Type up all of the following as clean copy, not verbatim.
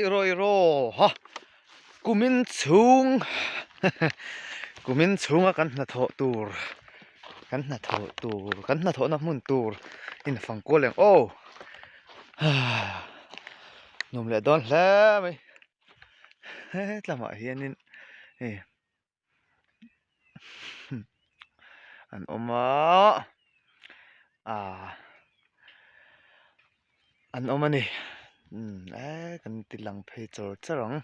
Rawi raw ha kumin chhung kumin chhunga kan hnathawh tur kan hnathawh tur kan hnathawhna hmun tur infang kual ang aw nuam leh dawn hle mai hetlamah hianin hei an awm a ah an awm a ni umm e kan ti lang phei char char ang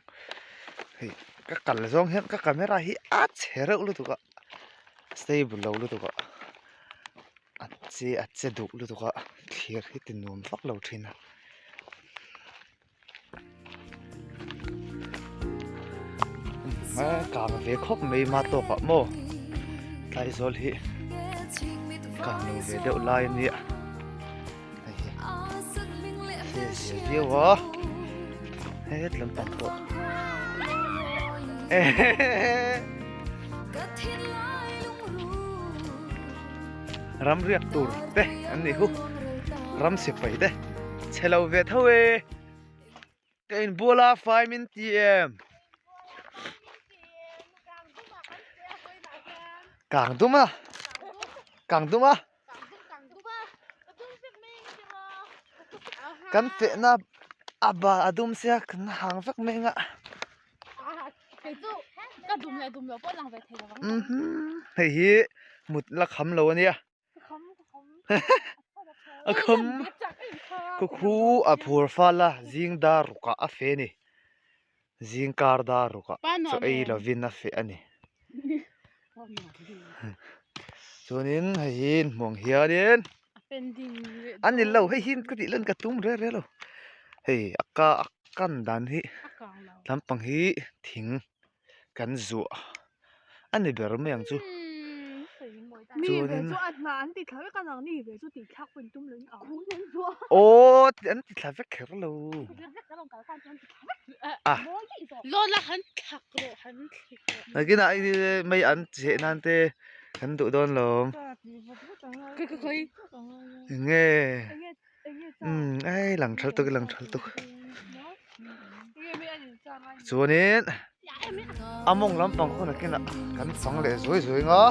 hei ka kal zawng hian ka camera hi a chhe reuh lutuk a stable lo lutuk a a che a che duh lutuk a thlir hi ti nuam vak lo thin a. Kang ve khawp mai ma tawkah maw Tlaizawl hi kang lo ve deuh lai a nia hei hi a zia viau a het lampang pawh ram riak tur te an nih hu ram sipai te chhe lo ve tho e ka inbual a fai min ti em kang dum a kang dum a kan fehna a bal a dum sia kan hang vek mai ang a. Hei hi mut la kham lo a nia a kham khu khu a phur fal a zing dar rukah a fe a ni zing kar dar rukah chaw ei lovin a feh a ni chuanin hei hi hmuh ang hianin a ni lo hei hi ka tih lan ka tum reng reng lo hei a ka a kan dan hi lampang hi thing kan zuah a ni ber mai ang chu chuanin aw an ti thla vek kher lo a nakinah mai an cheh nan te. Kan duh dawn lo. Enge umm ei lang thal tuk lang thal tuk. Chuanin a mawng lampang hun a kinah kan fang leh zuai zuai nga.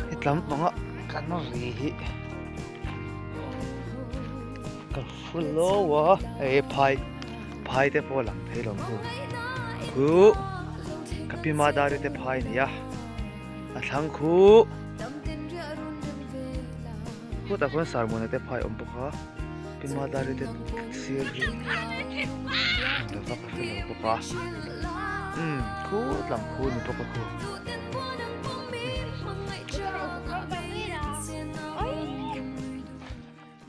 Hetlam panga kan ri hi. Ka hru lo a hei phai phai te pawh a lang thei lo chu khu ka pi madari te phai a ni a a thlang khu khutah khuan sarmona te phai a awm bawk a pi madari te sir hi englo vak a hre lo bawk a umm khut lam khu a ni bawk a khu.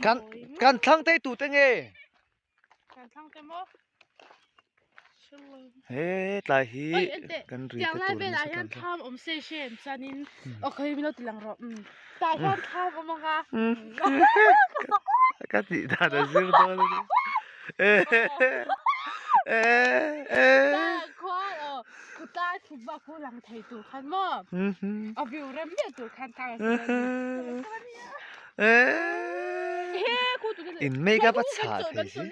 Kan kan thlang te tu te nge? Kan thlang te maw? He tlai hi kan ri te tur ni sa hian thlam awm se shem chuanin okay min lo ti lang rawh tah hian thlam awm anga ka tih dan a zir dawn a ni e e khuan aw khutlai thut bak khu lang thei tur khan maw a view rem ber tur khan tlang a In make up a chhah thei si.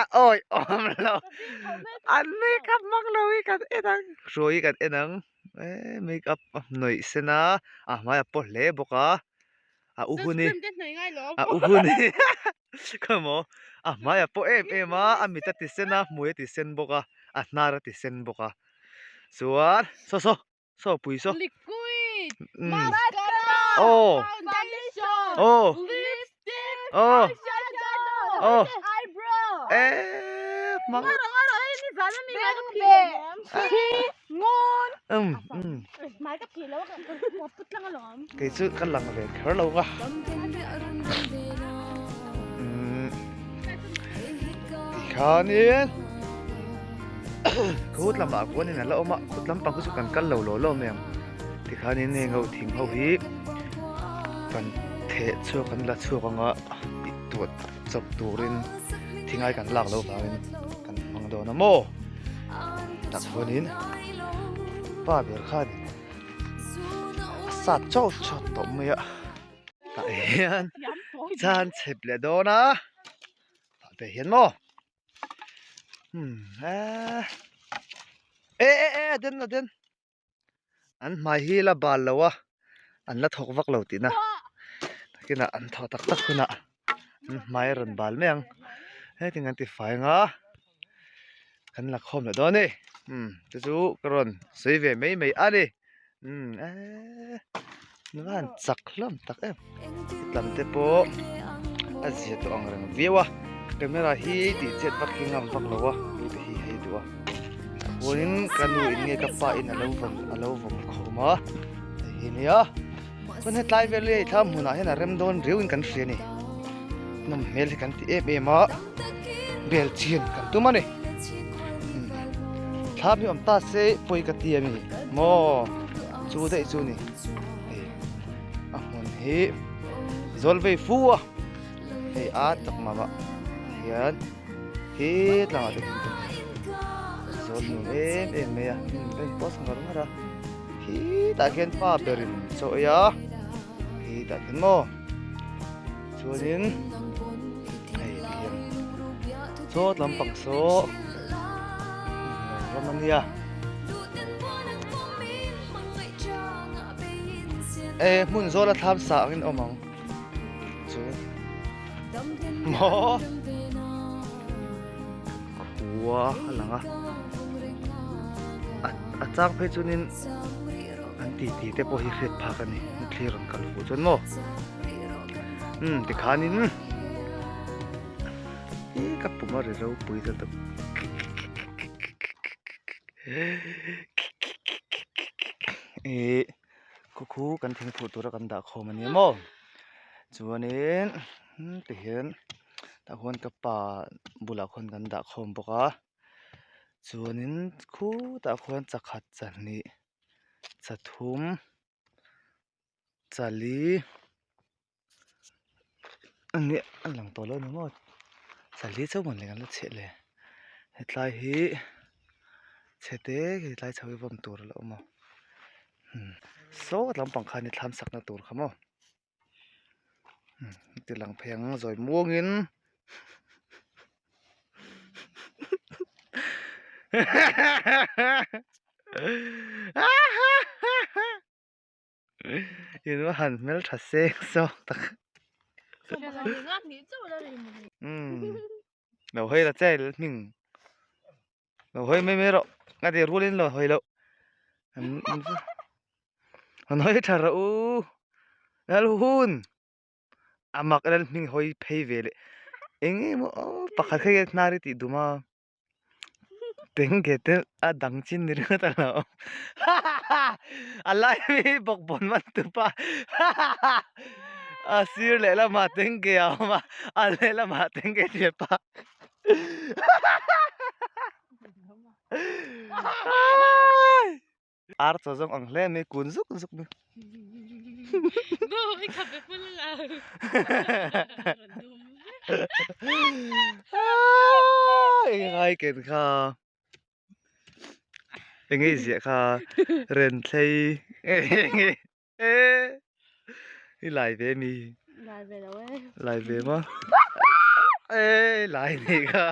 A awi awm lo. An make up hmang lo hi kan en ang. Hruai hi kan en ang. E make up a hnawih sen a, a hmai a paw hle bawk a. A u hun hi a u hun hi khaw maw a hmai a paw em em a, a mit a ti sen a, hmui a ti sen bawk a, a hnar a ti sen bawk a. Chuan saw saw. Saw pui saw. Liquid, Mm. mascara, Oh. foundation, Oh. lipstick, Oh. eyeshadow, Oh. eyebrow. Eh, mang. Ngaro ngaro hei ni zan ani ngai ka phi Thi ngon. Um, um. Mai ka phi lo ka ka put lang alawm. Kei chu ka lang ve kher lo ka. Um. Tikhanin khut lamah khuanin a la awm a khut lampang khu chu kan kal lo law law mai ang tikhanin heng ho thing ho hi kan theh chhuak an la chhuak ang a tih tuat chawp turin thingai kan lak loh vangin kan hmang dawn a maw tah chuanin pa ber khanin. sat chawt chawt tawh mai a tah hian chan chep leh dawn a tah te hian maw umm eee e e e a den a den an hmai hi la bal lo a an la thawk vak lo tihna takinah an thawh tak tak hunah an hmai a rawn bal mai ang hetiang an ti fai ang a kan la khawm leh dawn a ni umm chu chu ka rawn sawi ve mai mai a ni umm eee nula han chak hlawm tak em lam te pawh a zia tawh ang reng viau a camera hi tih chet vak hi ngam vak lo a tute hi hei duh a chuanin ka nu in nge ka pa in alo vawm alo vawm khawm a hei hi nia chuan hetlai vel hi thlam hmunah hian a rem dawn riau in kan hria a ni nawm hmel hi kan ti em em a bel chin kan tum a ni thlam hi awm ta se pawi ka ti a mi maw chu daih chu ni. Hei a hmun hi zawl vei fu a hei a tak mah mah hian he tlangah te hian zawl nuam em em mai a ka in post ngar ngar a khi tah khian pa berin chaw ei a khi tah khian maw chuanin hei ti hian chaw lampang saw ram a nia. E hmun zawl a thlam sa angin awm ang chu maw khua a lang a a chang phei chuanin an titi te pawh hi hriat phak a ni thlir rawn kal fuh chuan maw umm tikhanin ih ka pum a ri ropui zel tawp. Ih khu khu kan thing phurh tura kan dah khawm a ni maw chuanin tihian tah khuan ka pa bulah khuan kan dah khawm bawk a chuanin khutah khuan chakhat chahnih chathum chali. Ani a lang tawh lo a ni maw chali chauh mawn leh kan la chhiah le hetlai hi chhe te hetlai chho hi vawm tur a la awm a saw lampang khan i thlam sakna tur kha maw ti lang phei ang zawi muangin In va han hmel tha seng sawk tak. Lo hawi la che hming. Lo hawi mai mai rawh. Nga ti rualin lo hawi loh. An hawi tha rawh u. Lal hun. A mak lal hming hawi phei ve leh. Eng emaw pakhat kha hian hnar i tih dum a. Tengge te a dang chin ni ringawt a lo a lai mi bawkbawn man tupa a sir lehlamah tengge a awm a a lehlamah tengge thianpa Ar chaw zawng ang hle mai kun zuk zuk mai. Eng ken kha eng ei ziah kha ren thlei i lai ve mi lai ve lo e lai ve ma e lai ni kha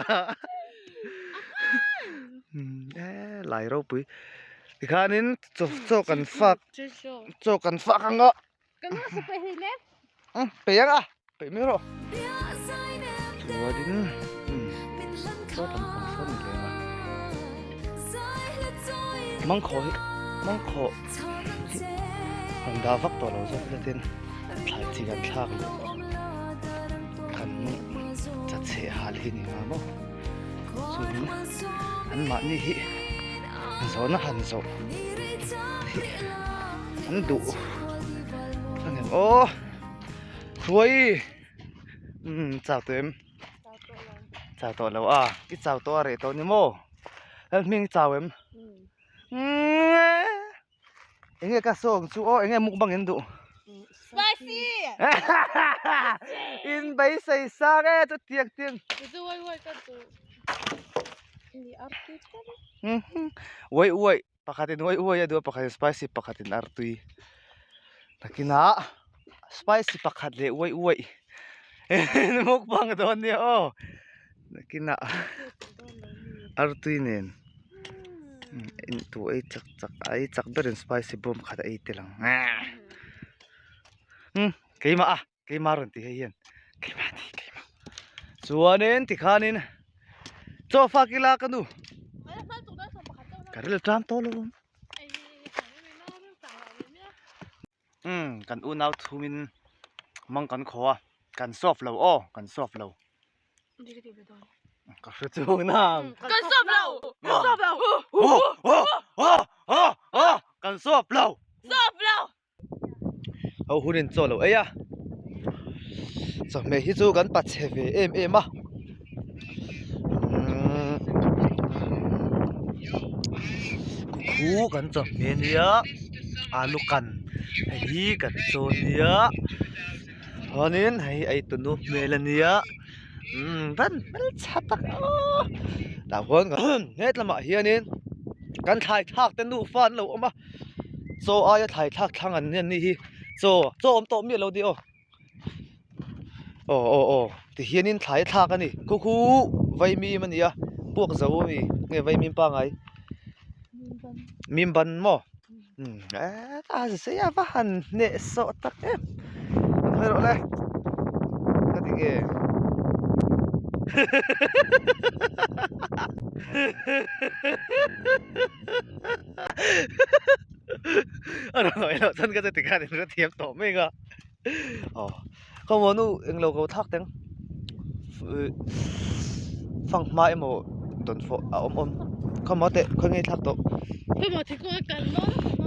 e lai ropui tikhanin chaw chaw kan fak chaw kan fak ang a pe ang a pe mai rawh chuanin chaw kan fak sawn ni leng a mangkhawh hi mangkhawh hi han dah vak tawh lo zawk ila tin thlai chi kan thlak leh kan chachheh hal hi ni nga maw chuanin anmahni hi zawhna han zawh hi an duh a ngem aw hruai umm chau tawh em chau tawh lo a i chau tawh a reh tawh ni maw hming i chau em. Enge ka sawng chu aw enge mukbang in duh. Spicy. In beisei sang e chu tiang tiang. Chu uai uai ka duh. Ni artui tal. Uai uai pakhat in uai uai a duh a pakhat in spicy pakhat in artui. Nakinah spicy pakhat leh uaih uaih mukbang dawn nia aw nakinah artui nen tu ei chak chak a ei chak berin spicy bawm khat a ei tel ang umm keimah a keimah rawn ti hei hian keimah a ti keimah chuanin tikhanin chaw fak ila ka nu ka ril ṭam tawh lo. Umm kan unau chhungin mang kan khaw a kan solve lo aw kan solve lo ka hre chung nang kan solve lo kan solve lo kan solve lo solve lo ho hunin chaw lo ei a chawhmeh hi chu kan pa chhe ve em em a umm kukhu kan chawhmeh ania alu kan hei hi kan chaw ania chuanin hei eitunu hmel ania umm van hmeltha tak aw tah huan hetlamah hianin kan thlai thlak te nufa an lo awm a. Chaw aia thlai thlak thlang an ni hi chaw chaw awm tawh miah lo tih aw aw aw aw tihianin thlai a thlak a ni khu khu vaimim a ni a puak zo a mi nge vaimim pangai mim ban maw umm a zai a va han hneh sawh tak em an hawi rawh le ka ti nge A rawn hawi loh chuan ka chuti khan in hrethiam tawh mai ang a aw ka mawnu englo ko thlak teng fanghma emaw dawn fawh a awm awm khaw maw teh khawi nge thlak tawh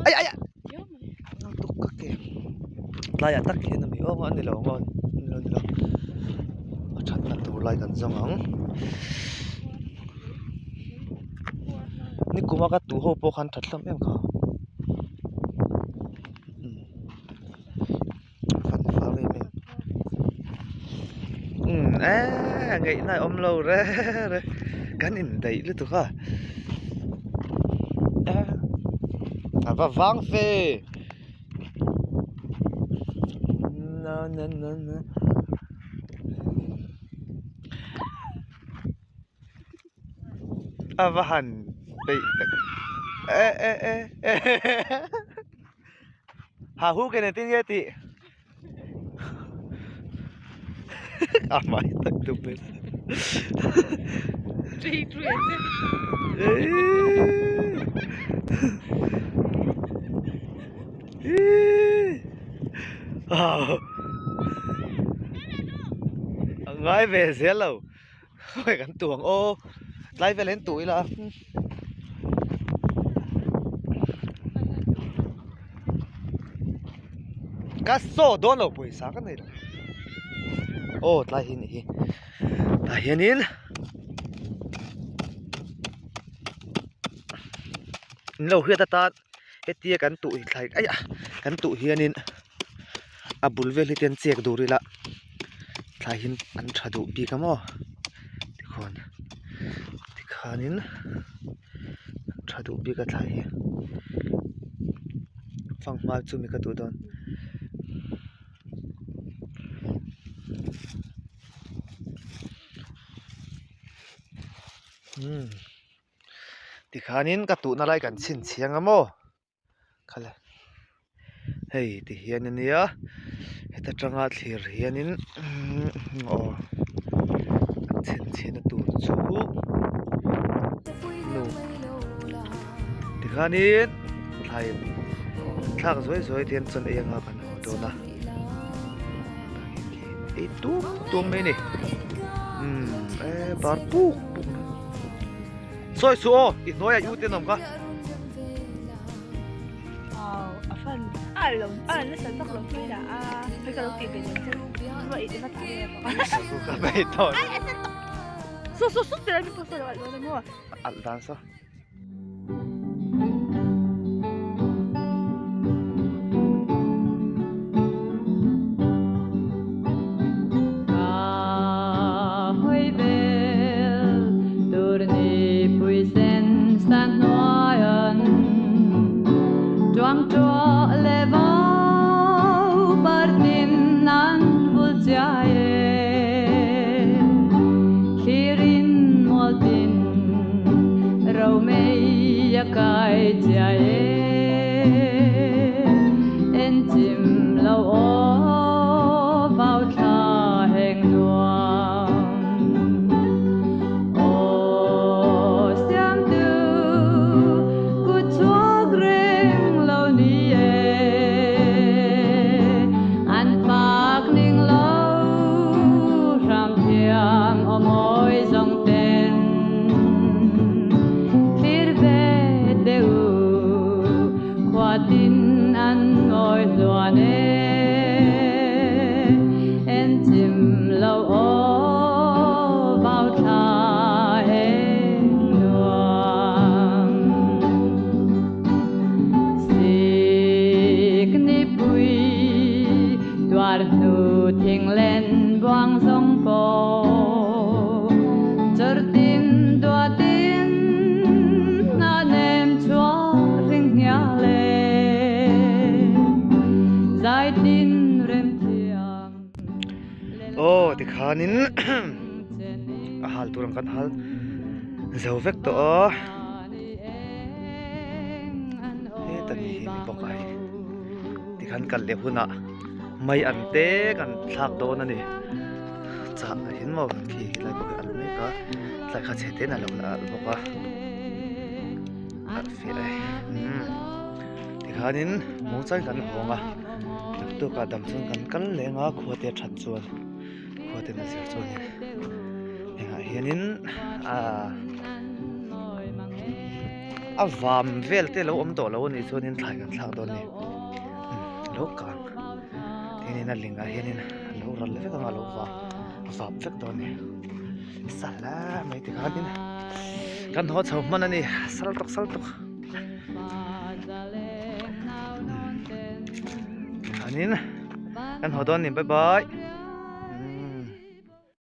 ai ai tuk ka ke tlaiah tak hian a mi awng a ni lo ang aw ni lo ni lo a thatna tur lai kan zawng ang. Nikuma ka tu ho pawh khan that hlawm em kha umm fan fang em em umm eee ngaihna a awm lo re re kan indaih lutuk a a va vang fe na na na na. A va han peih tak e e e ha hu ke nen tin nge tih a hmai tak dup mai a ngai ve zel lo. Khawi kan tu ang aw tlai vel hian tu ila ka saw dawn lo pawisa ka nei lo aw tlai hi ni hi tah hianin in lo hriat atan hetia kan tuh hi thlai aih a kan tuh hianin a bul vel hi te an chek dur ila thlai hi an tha duh bik a maw tikhuan tikhanin an tha duh bik a thlai hi fanghma chu mi ka duh dawn. Umm tikhanin ka tuhna lai kan chhinchhiang a maw. Khala hei ti hian ania heta tanga thlir hianin aw an chhinchhiahna tur chu nu tikhanin thlai thlak zuai zuai te hian chuan ei anga kan haw dawn a ei tum tum mai a ni umm e bar puk puk sawi suh aw i hnuaiah i ute an awm kha. Alh dan saw. Romei a kai chiai e En chim lo aw vau thla heng nuam Aw siamtu kut chhuak reng lo ni e An fak ning lo hram thiam aw mawi zawng ten Thlir ve teh u khua tin an ngawi hluan e En chim lo aw vau thla heng nuam Sik ni pui tuar hnu thing len buang zawng pawh chawr tin dua tin a nem chhuah ring hnial e Zai tin rem thiam Aw tikhanin a hal tur ang kan hal zo vek tawh a. Heta mi hi ni bawk a hei tikhan kal leh hunah mai an te kan thlak dawn a ni chah ah hian maw khi helai pawh hi a alh mek a tlai kha chhe te in a lo la alh bawk a alh fiah e umm tikhanin muangchang kan hawng a naktukah dam chuan kan kal leng a khua te a that chuan khua ten a zir chuanin engah hianin ahh a vam vel te lo awm tawh lo anih chuanin thlai kan thlak dawn a ni lo kang hianin a lingah hianin a lo ral vek ang a lo va vap vek dawn a ni sa hle mai tikhanin kan haw chho hman a ni sal tawk sal tawk tikhanin kan haw dawn a ni bye bye.